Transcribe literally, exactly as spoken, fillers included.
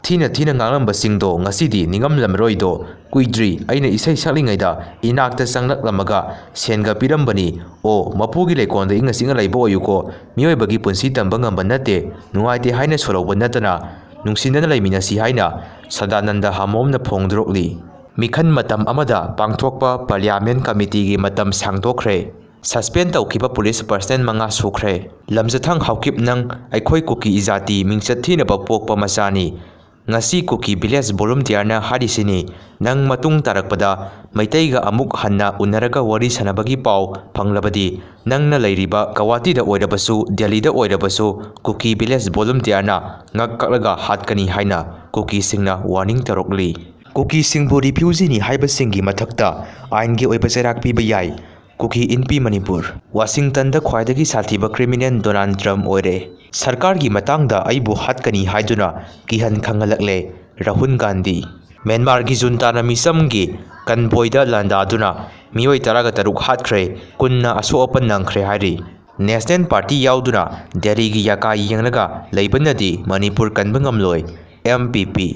ꯊꯤꯅ ꯊꯤꯅ ꯉꯥꯡꯂꯝꯕꯁꯤꯡꯗꯣ ꯉꯁꯤꯗꯤ ꯅꯤꯡꯉꯝꯂꯝꯃꯔꯣꯏꯗꯣ꯫ ꯀꯨꯏꯗ꯭ꯔꯤ ꯑꯩꯅ ꯏꯁꯩ ꯁꯛꯂꯤꯉꯩꯗ ꯏꯅꯥꯛꯇ ꯆꯪꯂꯛꯂꯝꯃꯒ ꯁꯦꯟꯒ ꯄꯤꯔꯝꯕꯅꯤ꯫ "ꯑꯣ, ꯃꯄꯨꯒꯤ ꯂꯩꯀꯣꯜꯗ ꯏꯪꯅ ꯆꯤꯛꯅ ꯂꯩꯕ ꯑꯣꯏꯌꯨꯀꯣ꯫ ꯃꯤꯑꯣꯏꯕꯒꯤ ꯄꯨꯟꯁꯤ ꯇꯝꯕ ꯉꯝꯕ ꯅꯠꯇꯦ꯫ ꯅꯨꯡꯉꯥꯏꯇꯦ ꯍꯥꯏꯅ ꯁꯣꯜꯍꯧꯕ ꯅꯠꯇꯅ ꯅꯨꯡꯁꯤꯅꯅ ꯂꯩꯃꯤꯟꯅꯁꯤ" ꯍꯥꯏꯅ ꯁꯗꯥꯅꯟꯗ ꯍꯥꯃꯣꯝꯅ ꯐꯣꯡꯗꯣꯔꯛꯂꯤ꯫ ꯃꯤꯈꯜ ꯃꯇꯝ ꯑꯃꯗ ꯄꯥꯡꯊꯣꯛꯄ ꯄꯥꯔꯂꯤꯌꯥꯃꯦꯟ ꯀꯃꯤꯇꯤꯒꯤ ꯃꯇꯝ ꯁꯥꯡꯗꯣꯛꯈ꯭ꯔꯦ꯫ ꯁꯁꯄꯦꯟ ꯇꯧꯈꯤꯕ ꯄꯨꯂꯤꯁ ꯄꯔꯁꯅꯦꯜ ꯃꯉꯥ ꯁꯨꯈ꯭ꯔꯦ꯫ ꯂꯝꯖꯊꯥꯡ ꯍꯥꯎꯀꯤꯞ, ꯅꯪ ꯑꯩꯈꯣꯏ ꯀꯨꯀꯤ ꯏꯖꯥꯇꯤ ꯃꯤꯡꯆꯠ ꯊꯤꯅꯕ ꯄꯣꯛꯄ ꯃꯆꯥꯅꯤ꯫ ꯉꯁꯤ ꯀꯨꯀꯤ ꯚꯤꯂꯦꯖ ꯚꯣꯂꯨꯟꯇꯤꯌꯔꯅ ꯍꯥꯏꯔꯤꯁꯤꯅꯤ, ꯅꯪ ꯃꯇꯨꯡ ꯇꯥꯔꯛꯄꯗ ꯃꯩꯇꯩꯒ ꯑꯃꯨꯛ ꯍꯟꯅ ꯎꯅꯔꯒ ꯋꯥꯔꯤ ꯁꯥꯟꯅꯕꯒꯤ ꯄꯥꯎ ꯐꯪꯂꯕꯗꯤ, ꯅꯪꯅ ꯂꯩꯔꯤꯕ ꯒꯧꯍꯥꯇꯤꯗ ꯑꯣꯏꯔꯕꯁꯨ, ꯗꯦꯜꯂꯤꯗ ꯑꯣꯏꯔꯕꯁꯨ, ꯀꯨꯀꯤ ꯚꯤꯂꯦꯖ ꯚꯣꯂꯨꯟꯇꯤꯌꯔꯅ ꯉꯛ ꯀꯛꯂꯒ ꯍꯥꯠꯀꯅꯤ ꯍꯥꯏꯅ ꯀꯨꯀꯤꯁꯤꯡꯅ ꯋꯥꯔꯅꯤꯡ ꯇꯧꯔꯛꯂꯤ꯫ ꯀꯨꯀꯤꯁꯤꯡꯕꯨ ꯔꯤꯐ꯭ꯌꯨꯖꯤꯅꯤ ꯍꯥꯏꯕꯁꯤꯡꯒꯤ ꯃꯊꯛꯇ ꯑꯥꯏꯟꯒꯤ ꯑꯣꯏꯕ ꯆꯩꯔꯥꯛ ꯄꯤꯕ ꯌꯥꯏ꯫ ꯀꯨꯀꯤ ꯏꯟꯄꯤ ꯃꯅꯤꯄꯨꯔ꯫ ꯋꯥꯁꯤꯡꯇꯟꯗ ꯈ꯭ꯋꯥꯏꯗꯒꯤ ꯁꯥꯊꯤꯕ ꯀ꯭ꯔꯤꯃꯤꯅꯦꯜ ꯗꯣꯅꯥꯜꯗ ꯇ꯭ꯔꯝꯞ ꯑꯣꯏꯔꯦ꯫ ꯁꯔꯀꯥꯔꯒꯤ ꯃꯇꯥꯡꯗ ꯑꯩꯕꯨ ꯍꯥꯠꯀꯅꯤ ꯍꯥꯏꯗꯨꯅ ꯀꯤꯍꯟ ꯈꯪꯍꯜꯂꯛꯂꯦ ꯔꯥꯍꯨꯜ ꯒꯥꯟꯙꯤ꯫ ꯃ꯭ꯌꯥꯟꯃꯥꯔꯒꯤ ꯖꯨꯟꯇꯥꯅ ꯃꯤꯆꯝꯒꯤ ꯀꯟꯚꯣꯏꯗ ꯂꯥꯟꯗꯥꯗꯨꯅ ꯃꯤꯑꯣꯏ ꯇꯔꯥꯒ ꯇꯔꯨꯛ ꯍꯥꯠꯈ꯭ꯔꯦ, ꯀꯨꯟꯅ ꯑꯁꯣꯛ ꯑꯄꯟ ꯅꯪꯈ꯭ꯔꯦ ꯍꯥꯏꯔꯤ꯫ ꯅꯦꯁꯅꯦꯜ ꯄꯥꯔꯇꯤ ꯌꯥꯎꯗꯨꯅ ꯗꯦꯜꯂꯤꯒꯤ ꯌꯥꯀꯥ ꯌꯦꯡꯂꯒ ꯂꯩꯕꯅꯗꯤ ꯃꯅꯤꯄꯨꯔ ꯀꯟꯕ ꯉꯝꯂꯣꯏ, ꯑꯦꯝ ꯄꯤ ꯄꯤ꯫